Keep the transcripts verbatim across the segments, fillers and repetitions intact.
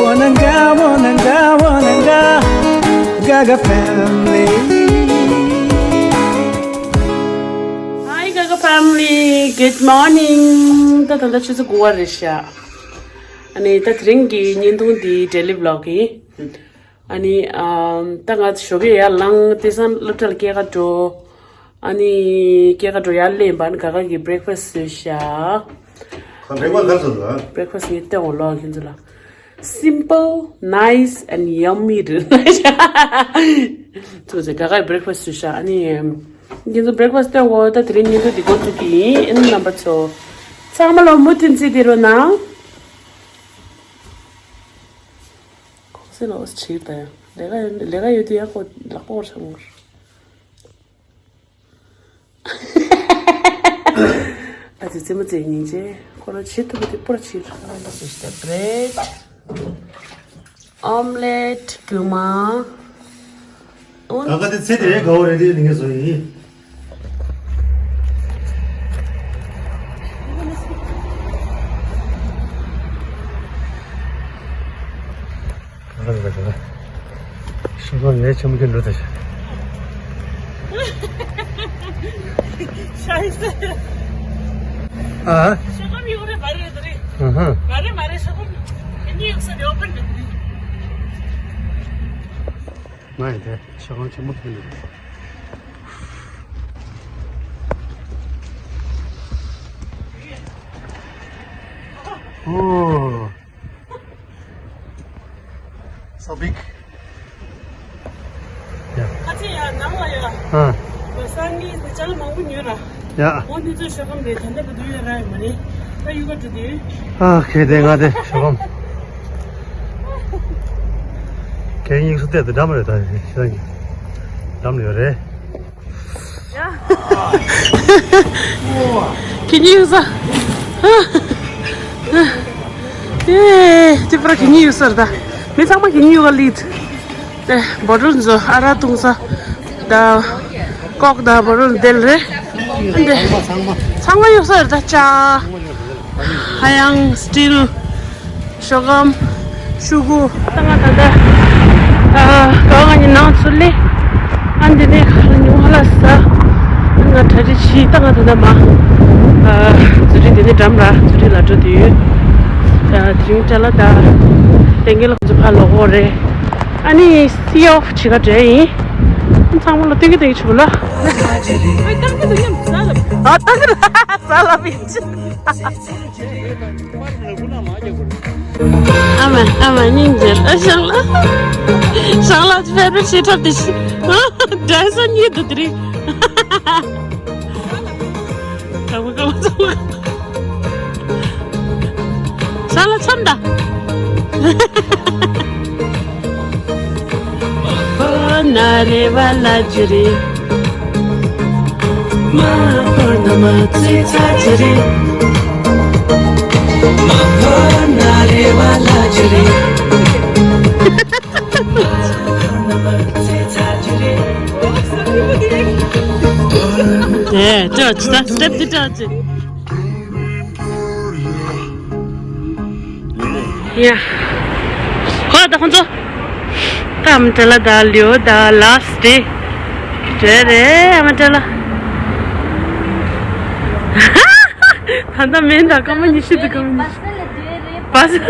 Wananga, wananga, wananga, Gaga family. Hi Gaga family, good morning. ད་ད་ལྟ་ཆུ་ཚོད་དགུ་པ་རེད་ཤག་ཨ་ནི་ད་དེ་རིང་གི་བརྙན་ཐུང་འདི་daily vlog ཡིན། ཨ་ནི་ཨམ། ད་ང་ཞོགས་ཀས་ཡར་ལངས་དེང་སང་སློབ་གྲྭ་ལ་སྐྱེལ་ག་འགྲོ། ཨ་ནི་སྐྱེལ་ག་འགྲོ་ཡར་སླེབས་པ་ནི་ག་ག་གི་breakfast བཟོས་ཤག་ཁ་breakfast ག་བཟོས་འདུག breakfast ངས་སྟོན་འོ་ལོག་ཁྱེད་ཚོ་ལ། Simple, nice and yummy རེད། ཚོ་ཚེ་ག་ག་breakfast བཟོས་ཤག་ཨ་ནི་ཁྱེད་ཚོ་breakfast སྟོན་འོ། ད་དེ་རིང་བརྙན་ཐུང་འདི་འགོ་འཛུགས་ཀྱི་ཡིན། ཨ་ནི་རྣམ་པ་ཚོ་ཚང་མ་ལ་མུ་མཐུད་གཟིགས་བསྡད་རོགས་གནང་། ཁོང་ཚོ་ལ་འོ་བྱེད་ད་ཡང་ལས་ཀ་ཡོད་ལས་ཀ་ཡོད་དུས་ཡག་པོ་ལག་པ་འོར་ཆགས་འོར། ཨ་ཙི་རྩེད་མོ་རྩེ་སྙིང་རྗེ། ཁོ་རང་བྱེད་ཐུབ་པ་དེ་པོར་བྱེད། This is the bread, omelette, རྒྱུ་མ། ད་ག་དེ་ཚེ་དེ་རེད་གའོ་རེད་དེ་ནི་ངས་བཟོ་ཡིན། ཤོག་ཁང་ལས་ཆེན་པོ་ཅིག་འགྲོ་ཐལ་ཤག་ཤ་ཡི་སེ། ཨ། ཤོག་ཁང་ཡོད་རེད་མ་རེད་དེ་རེད། ཨ་ཧ། མ་རེད་མ་རེད། ཤོག་ཁང་ཡིན་ཡོད་ས་རེད། ཨོ་པན་རེད་དེ་རེད། ང་ཡི་དེ་ཤོག་ཁང་ཆེན་པོ་ཕེབས་འདུག་ཨོ། So big. ཡ། ཁ་ཆེ་ཡ་ནང་ལ་ཡ། ཨ། སང་ཉིན་ཅ་ལག་མང་པོ་ཉོས་ར། ཡ། འོ་འདི་ཚོ་ཤོག་སྒམ་རེད། ད་ལྟ་བུ་དུ་ཡོད་ར་ཡོད་མ་རེད། ད་ཡུ་ག་འགྲོ་དུས། ཨ་ཁེ་དེ་ང་དེ་ཤོག་སྒམ། ཁེ་གཉིས་སུ་བལྟས་ཏེ་འགྲམ་རེད། ད་ཤོག་སྒམ་གྱི་འགྲམ་ཡོད་རེད། ཁྱེད་གཉིས་ཡོད་ས། ཨེ། དེ་པར་ཁྱེད་གཉིས་ཡོད་ས་རེད་ད། མི་ཚང་མ་ཁྱེད་གཉིས་ཡོད་ག་ལིད། དེ་བོ་ཊལ་ཚོ་ཨ་རག་འཐུང་ས། ད་ཀོག་ད་བོ་ཊལ་དེ་རེད། དེ་ཚང་མ་ཡོད་ས་རེད་ད། ཅ། ཧ་ཡང་སི་ཊིལ། ཤོག་སྒམ། ཤུ་གུ། ད་ང་ད་ལྟ་ཨ། ག་ང་གཉིས་ནང་ཚུར་སླེབས། ཨ་འདི་ནས་ཁ་ལ་ཉུང་ཧ་ལ་ས། ང་གྲ་སྒྲིག་བྱས། ད་ང་ད་ལྟ་མ་ཨ། ཛུ་རིག་འདི་ནས་འགྲམ་ར་ཛུ་རིག་ལ་འགྲོ་དུས། ཨ་དེ་རིང་ཅ་ལག་ད་ལས་འགན་ལ་ཁོ་ཚོ་ཕར་ལོག་གོ་རེད། ཨ་ནི་སི་ཨོཕ་བྱེད་ག་འགྲོ་ཡིན། ཚང་མ་ལ་སྟོན་གི་སྟོན་གི་བྱེད་དགོས་ལ། ཨ་ལྟ་གི་འདུག་སྙམ་ས་ལ། ཨ་ལྟ་གི་འདུག་ས་ལ་མི་འཇིགས། ཨ་མ་ཨ་མ་སྙིང་རྗེ། ཨ་ཞང་ལགས། ཞང་ལགས་ཕེབས་རོགས་བྱེད་ཐབས་དེ་ཤི། འདྲ་ས་གཉིས་འདུག་དེ་རིང་། ཀ་མ་ཀ་མ་ཚང་མ། ཞང་ལགས་མཚམས་ད། ཨོ་ན་རེ་བ་ལ་ཅི་རེད། མ་ཕོར་ན་མ་ཚེ་ཚ་ཅི་རེད། མ་ཕོར་ན་རེ་བ་ལ་ཅི་རེད། མ་ཕོར་ན་མ་ཚེ་ཚ་ཅི་རེད། ཨེ་ཅོ་ཅི་ད་སི་ཊེབ་འདི་ཅོ་ཅི། ཡ། ཧོ་ད་ཁོང་ཚོ། ཀམ་ཏེ་ལ་ད་ལིའོ་ད་ལཱ་སི་ཊི་ཌེ་རེད། ཨ་མ་ཏེ་ལ། ད་ལྟ་མིན་ད་སྐར་མ་ཉི་ཤུ་འདུག་སྐར་མ་ཉི་ཤུ། བ་སི།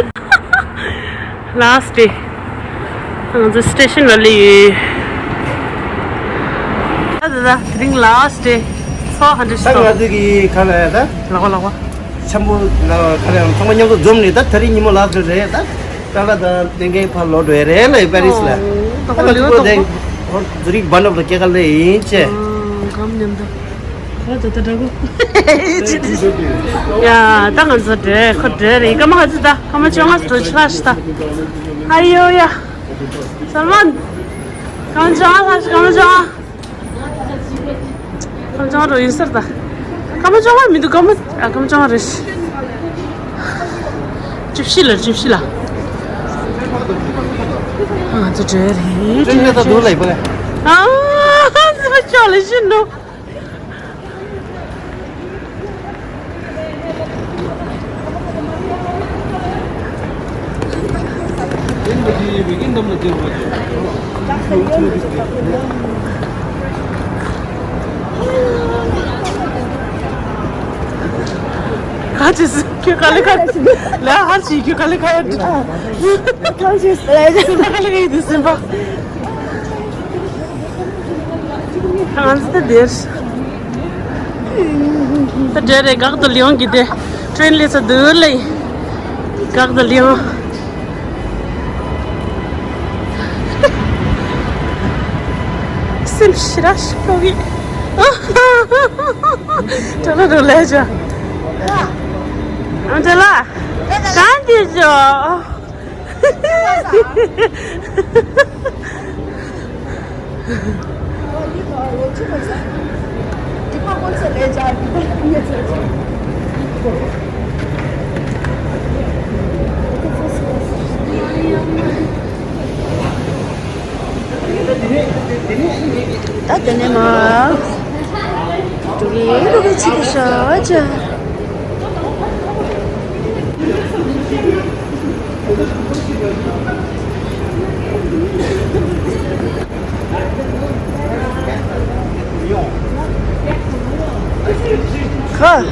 ལཱ་སི་ཊི་ཌེ། ང་ཚོ་སི་ཊེ་ཤན་ལ་སླེབས་ཡོད། ད་ད་ད་དེ་རིང་ལཱ་སི་ཊི་ཌེ། ཚོ་ཧན་ཌེ་ཌི་ད་ང་ཚོ་གི་ཁ་ལ་ཡ་ད། ལག་པ་ལག་པ། འཆམ་པོ་ལ་ཁ་ལ་ཡང་ཚང་མ་མཉམ་དུ་འཛོམས་ནས་ད་དེ་རིང་ཉིན་མོ་ལཱ་སི་ཊི་ཌེ་རེད་ད། ཏཱ་ལ་དང་ལྡན་མཁན་ཕར་ལོག་འགྲོ་ཡ་རེད་ལ་ཡ་པེ་རི་སི་ལ། ཨོ། ད་ད་ཁོ་ལ་ལུས་པ་ཁོ་དེ་ཛུ་རིག་བྷ་ནོབ་ལ་སྐྱེལ་ག་སླེབས་ཡིན་ཅེས། ཨོ། གམ་མཉམ་དུ། ཁོ་ད་ད་འདྲ་གོ། ཡ་ད་ང་ཚོ་འགྲོ་ཁོ་འགྲོ་རེད། སྐར་མ་ག་ཚོད་ད། སྐར་མ་བཅོ་ལྔ་འགྲོ་ཆ་ཤི་ད། ཨ་ཡོ་ཡ། སལ་མཱན། སྐར་མ་བཅོ་ལྔ་ལྷག་ཤི། སྐར་མ་བཅོ་ལྔ། སྐར་མ་བཅོ་ལྔ་རུ་ཡིན་ས་རེད་ད། སྐར་མ་བཅོ་ལྔ་མི་འདུག་སྐར་མ། ཨ། སྐར་མ་བཅོ་ལྔ་རེད། བཅུ་བཞི་ལ། བཅུ་བཞི་ལ། ང་ཚོ་འགྲོ་རེད། འགྲོ་རེད། ཨ། སྐར་མ་བཅོ་ལྔ་ལ་ཤི་འདུག་ཁ་ཅིག་ཁྱོད་ག་ལེ་ཁ་ལ་ཧར་ཅིག་ཁྱོད་ག་ལེ་ཁ་ཡ་ཁ་ཅིག་སེམས་པ་ག་ལེ་ཁ་ཡི་དུ་སེམས་པ། ང་ཚོ་དེར་ད་འདྲ་རེད། འགག་ཏུ་ལིའོང་གི་དེ་ཀྲེན་ལས་ས་དུ་ལེ་འགག་ཏུ་ལིའོང་། སེམས་ཤི་ར་ཤི་ཁོ་གི་ཏྲ་ལ་རུ་ལེ་ཇ། ཨ་ཏྲ་ལ་གང་དེ་ཇོ། ད་དེ་ནས་མ་འགྲོ་གི་འགྲོ་གི་ཕྱི་དེ་ཤ་ཅ། ཁ།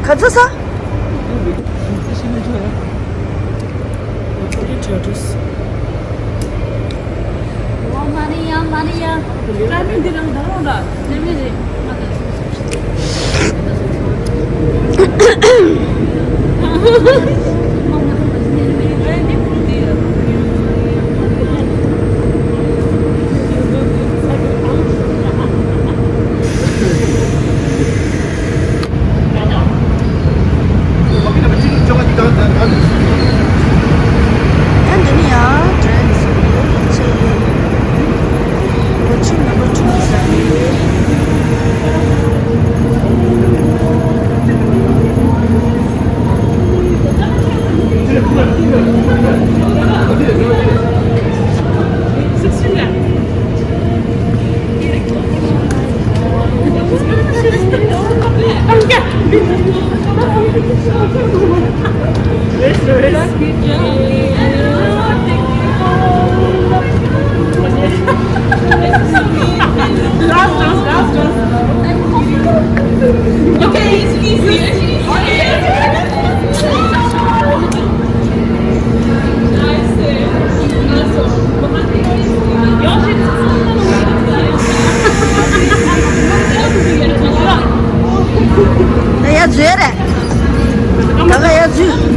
ཁ་ཚ་ས། ཨོ་མ་རི་ཡ་མ་རི་ཡ། ཀ་མི་འདི་རང་ད་རུང་ར་ནི་མི་རེད། ད་ཡ་ཛུ་རེད། ད་ག་ཡ་ཛུ།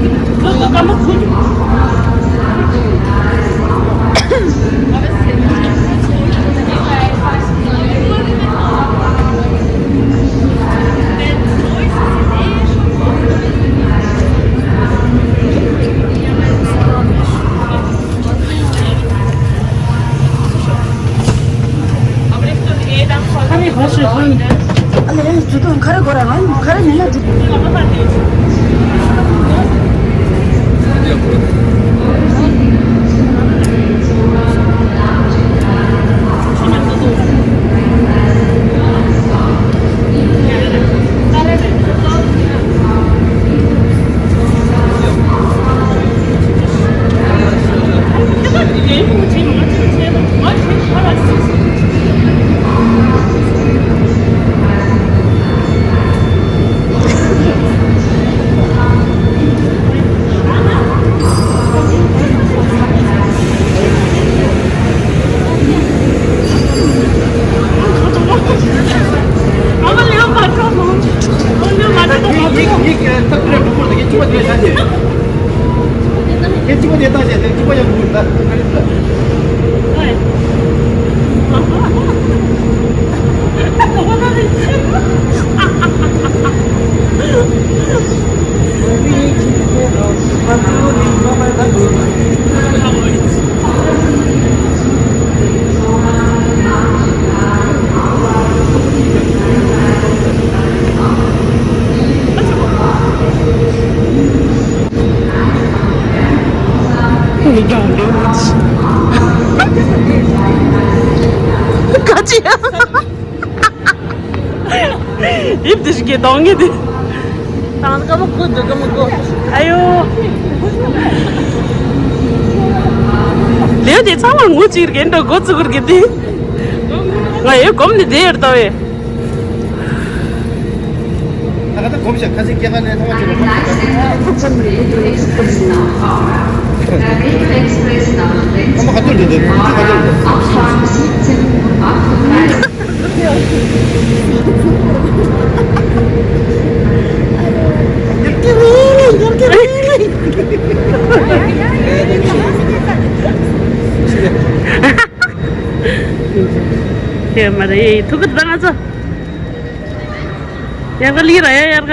ཡིབ་དེ་ཞིག་གི་གདོང་ངེ་དེ། དང་ཀ་མ་ཀུ་འདུག་ཀ་མ་ཀུ། ཨ་ཡོ། ལེའུ་དེ་ཚང་མར་ངུ་གཅིག་རྒན་འགྲོ་འགོ་བཙུགས་རྒྱུ་དེ། ང་ཡོད་གོམ་ནི་དེ་ཡོད་ལྟ་བས། ད་ག་ད་གོམ་ཞག་ཁ་སེང་སྐྱེ་ཁ་ནས་ཐོག་ཅིག་ལ་ཐོག་ཅིག་ལ། ཨ་མ་ག་ཚོད་འགྲོ་འདུག་ཅི་ག་ཚོད་འགྲོ། དེ་མ་རེད་ཐུག་གི་ད་ང་ཚོ། ཡར་ག་ལི་ར་ཡ་ཡར་ག་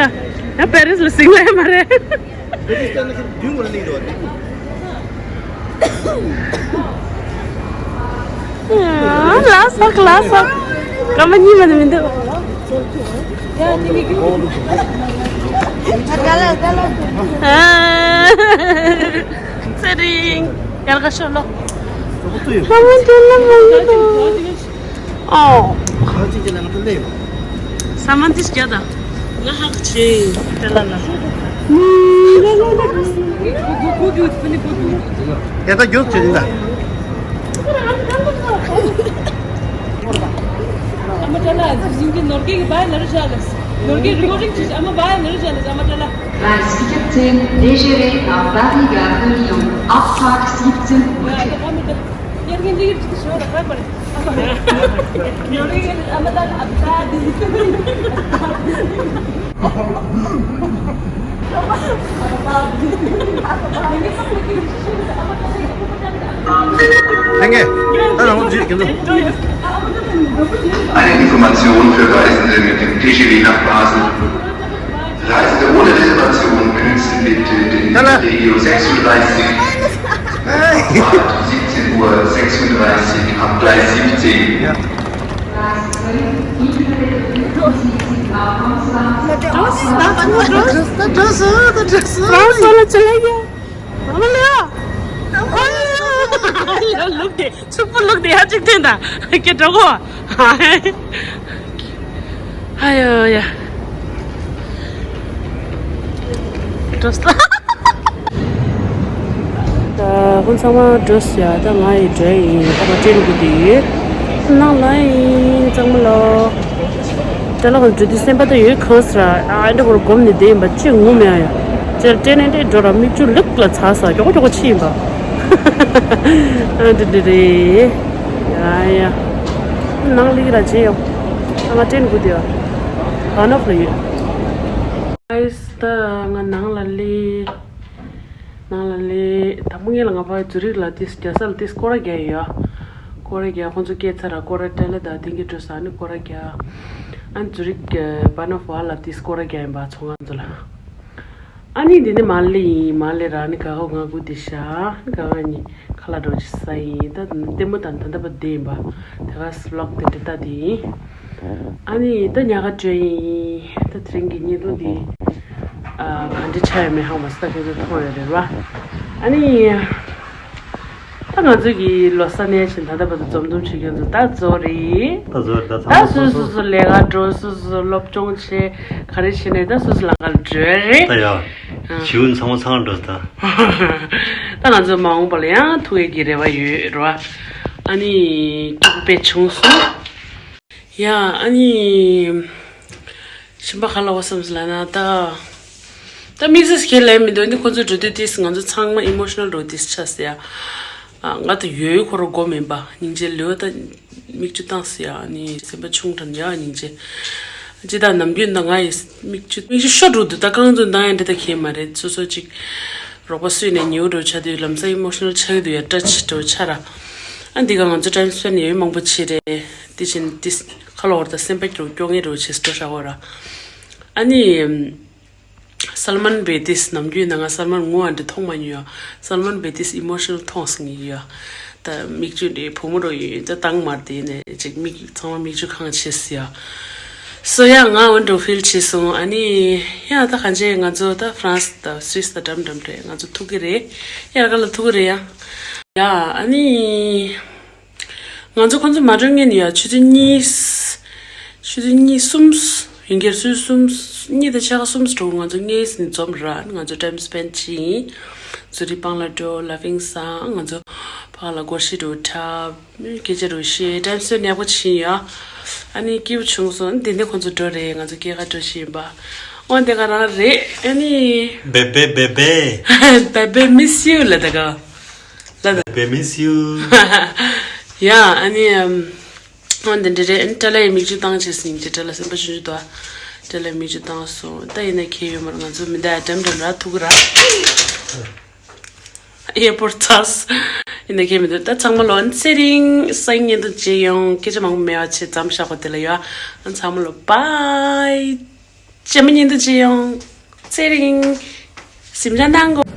ཡ་པེ་རིས་ལ་སིང་ལ་ཡ་མ་རེད། ལ་སོག་ལ་སོག་ཀ་མ་གཉིས་མ་ནི་མི་འདུག་ཨ། ཚེ་རིང་། ཡར་ག་ཤོག་ལོ། ཀ་མ་འདུག་ལ་མ་འདུག་ཨོ། ཁ་ཅིག་ཅིག་ལ་ང་ཚོ་སླེབས། ས་མ་འདི་སྐྱ་དང་། ང་ཧག་ཆེ། དེ་ལ་ལ། ཡ་ད་རྒྱུགས་བྱེད་ཡིན་ད། ཨ་མ་ཏྲ་ལ་ཟིན་གྱི་ནོར་གྱི་བའི་ལ་རུ་བཞག་ལ། ནོར་གྱི་རི་ཀོར་ཌིང་བྱེད་ཨ་མ་བའི་ལ་རུ་བཞག་ལ་ཨ་མ་ཏྲ་ལ། Gleis siebzehn, D G W nach Paris, Gare de Lyon, Abfahrt siebzehn Uhr. Eine Information für Reisende mit dem T G W nach Basel. Reisende ohne Reservation benutzen bitte den Regio sechsunddreißig. Fahrt siebzehn Uhr sechsunddreißig ab Gleis siebzehn. Ja. ལུག་དེ་ཕྱུག་པོ་ལུག་དེ་ཡ་གཅིག་ཐོན་ད་ཀྱེ་གྲོགས་པོ། ཨ་ཡོ་ཡ། འགྲོ་ས། ད་ཁོང་ཚང་མ་འགྲོ་ས་ཡ། ད་ང་ཡི་འགྲོ་ཡིན། ད་ང་སྤྲད་དགོས་དེ་ཡོད། ནང་ལ་ཡིན་ཚང་མ་ལོ། ད་ལ་ཁོང་འགྲོ་དུས་སེམས་པ་ད་ཡོད་གང་ཟེར་ཨ། འདྲ་བོར་སྒོམ་ནས་བསྡད་ཡིན་པ་ཅི་ངུ་མེད་ཨ་ཡ། ཅེར་སྤྲད་ནས་འདྲེ་འགྲོ་ར་མིག་ཆུ་ལུག་ལ་ཚ་ས་མགྱོགས་མགྱོགས་ཕྱི་ཡིན་པ། ཨ་འདྲ་འདྲ་རེད། ཡ་ཡ། ནང་ལི་ར་ཇེ་ཡོ། ང་སྤྲད་དགོས་དེ་ཡོད། ག་ནོག་ལ་ཡོད། ཨའི་ད་ང་ནང་ལ་སླེབས། ནང་ལ་སླེབས། དང་པོ་ངེད་ལ་ང་ཕ་ཛུ་རིག་ལ་ཏིས་རྒྱ་ས་ལ་ཏིས་སྐོར་ར་རྒྱག་ཡོད། སྐོར་ར་རྒྱག་ཁོང་ཚོ་སྐད་ཚ་ར་སྐོར་ར་སྤྲད་ལ་ད་དེང་གི་འགྲོ་ས་ནི་སྐོར་ར་རྒྱག་ཨ་ཛུ་རིག་གི་བ་ན་ཧྥ་ལ་ཏིས་སྐོར་ར་རྒྱག་ཡིན་པ་ཚོ་ང་ཚོ་ལ། ཨ་ནི་འདི་ནི་མ་སླེབས་ཡིན། མ་སླེབས་ར་ནི་ག་ག་ང་གུ་དེ་ཤ་ནི་ག་ག་ནི། ཁ་ལག་འགྲོ་ཅི་ས་ཡིན། ད་ལྟད་མོ་དང་ད་ལྟ་བ་བསྡད་ཡིན་པ། དེ་ག་སི་བློག་དེ་འདྲ་ལྟ་དེ་ཡིན། ཨ་ནི་ད་ཉག་ག་བྲོས་ཡིན། ད་དེ་རིང་གི་བརྙན་ཐུང་དེ་ཨ་ག་འདྲ་ཆགས་ཡོད་མེད་ཧང་མ་སི་ད་ཁྱོད་ཚོ་མཐོང་ཡོད་རེད་བ། ཨ་ནི་ད་ང་ཚོ་གི་ལོ་གསར་ནས་བཞིན་ད་ལྟ་བར་དུ་འཛོམས་འཛོམས་བྱེད་མཁན་ཚོ་ད་རྫོགས་རེད། ད་རྫོགས་རེད། ད་ཚང་ད་མ་སོ་སོ་སོ་སོ་སོ་ལས་ཀ་འགྲོ། སོ་སོ་སོ་སློབ་སྦྱོང་བྱེད། ག་རེ་བྱེད་ནས་ད་སོ་སོ་ལམ་ཁར་འགྲོ་རེད། ད་ཡ། ཨ། བྱིའུ་ཚང་མ་ཚང་མ་འགྲོ་ད། ད་ང་ཚོ་མ་འོངས་པ་ལ་ཡང་ཐུག་ཡས་ཀྱི་རེ་བ་ཡོད་རེད་བ། ཨ་ནི་སྐྱོ་པོ་དཔེ་བྱུང་སོང་། ཡ་ཨ་ནི་གཞན་པ་ག་ལ་བ་བསམ་སོང་ལབ་ན་ད། ད་དམིགས་བསལ་ཁྱེད་ལབ་མི་འདུག་འདི་ཁོ་ཚོ་འགྲོ་དུས་ཏིས་ང་ཚོ་ཚང་མ་ཨི་མོ་ཤི་ནལ་འགྲོ་ཏིས་ཆགས་སོང་ཡ། ཨ་ང་ད་ཡོད་ཡོད་ཁོ་རང་སྒོམ་མིན་པ། སྙིང་རྗེ་ལོས་ད། མིག་ཆུ་བཏང་སི་ཡ་ནི་སེམས་པ་ཆུང་དྲགས་ཡ་སྙིང་རྗེ། ཅི་ད་ནམ་རྒྱུན་ད་ང་ཡི་མིག་ཆུ་མིག་ཆུ་ཤོར་འགྲོ་འདུག་ད་རྐང་བཙུགས་བཏང་ཡ་འདི་ད་ཁྱད་མ་རེད། སོ་སོ་ཅིག་རོགས་པ་སུས་ནས་ཉེའུ་འགྲོ་ཆ་དུས་ལམ་སང་ཨི་མོ་ཤི་ནལ་ཆགས་ཀྱི་འདུག་ཡ་སྐྲ་ཆི་འགྲོ་ཆ་ར། ཨ་འདི་ག་ང་ཚོ་ཊའིམ་སི་པེན་ཡོད་མང་པོ་བྱེད་རེད། དེ་བཞིན་ཏིས་ཁ་ལོ་བར་ད་སེམས་པ་འགྲོ་སྐྱོ་ངེས་འགྲོ་བྱེད་སི་འགྲོ་ཤ་བོ་ར། ཨ་ནི། སལ་མན་བེ་ཏིས་ནམ་རྒྱུན་ནང་ང་སལ་མན་ངུ་བ་འདི་མཐོང་མ་མྱོང་ཡ། སལ་མན་བེ་ཏིས་ཨི་མོ་ཤི་ནལ་མཐོང་སོང་ཡ། ད་མིག་ཆུ་འདི་བུ་མོ་རོ་ཡིན་ད་བཏང་མར་དེ་ནས་ཅིག་མིག་ཚང་མ་མིག་ཆུ་གང་བྱེད་སི་ཡ། སོ་ཡ་ང་འོན་འགྲོ་ཧྥིལ་བྱེད་སོང་། ཨ་ནི་ཡ་ད་གང་བྱེད་ང་ཚོ་ད་ཧྥ་རན་སི་ད་སུད་སི་ད་འགྲམ་འགྲམ་རེད། ང་ཚོ་ཐུག་གི་རེད། ཡ་ག་ལ་ཐུག་གི་རེད་ཡ། ཡ་ཨ་ནི། ང་ཚོ་ཁོང་ཚོ་མ་འགྲོ་སྔོན་ནས་ཡ་ཆུ་ཚོད་གཉིས། ཆུ་ཚོད་གཉིས་གསུམ་ ཉིན་འགར་སུ་གསུམ་གཉིས་དང་ཕྱེད་ཀ་གསུམ་འགྲོ། ང་ཚོ་ངའི་ནི་འཛོམས་ར། ང་ཚོ་time spend བྱེད་ཡིན། ཚུར་རི་པང་ལ་འགྲོ། ལ་ཕིང་སང་ང་ཚོ་ཕག་ལ་སྒོར་གཞས་འགྲོ་འཁྲབ། སྐད་ཆ་འགྲོ་བཤད། time spend ཡག་པོ་བྱེད་ཡིན་ཡ། ཨ་ནི་སྐྱིད་པོ་བྱུང་སོང་། འདི་ནས་ཁོང་ཚོ་འགྲོ་རེད། ང་ཚོ་སྐྱེལ་ག་འགྲོ་བཞིན་པ། འོ་འདི་ག་རང་རེད། ཨ་ནི། Bebe, bebe. Bebe miss you ལ་ད་ག་ལ་ད། Bebe miss you. ཡ་ཨ་ནི། ཨམ། འོ་འདི་འདྲ་རེད། ཨ་ནི་ཏྲ་ལ་ཡི་མིག་ཆུ་བཏང་བྱས་ཟིན་གྱི། ཏྲ་ལ་སེམས་པ་ཆུང་ཆུང་འདུག་ཨ། ཏྲ་ལ་ཡི་མིག་ཆུ་བཏང་སོང་། ད་ཡིན་ན་ཁྱེད་ཡོད་མ་རེད། ང་ཚོ་མི་འདའ་འགྲམ་འགྲམ་ར་ཐུག་ར། ཨེ་པོར་ཚ་ཡིན་ན་ཁྱེད་མི་འདུག་ད་ཚང་མ་ལོ་ཨ་ནི་ཚེ་རིང་སང་ཉིན་དུ་མཇལ་ཡོང་། སྐད་ཆ་མང་པོ་མེད་པ་བྱས་མཚམས་བཞག་པ་དེ་ལ་ཡོད། ཨ་ཚང་མ་ལོ་bye། རྗེས་མ་ཉིན་དུ་མཇལ་ཡོང་། ཚེ་རིང་། གཟིམ་འཇག་གནང་གོ།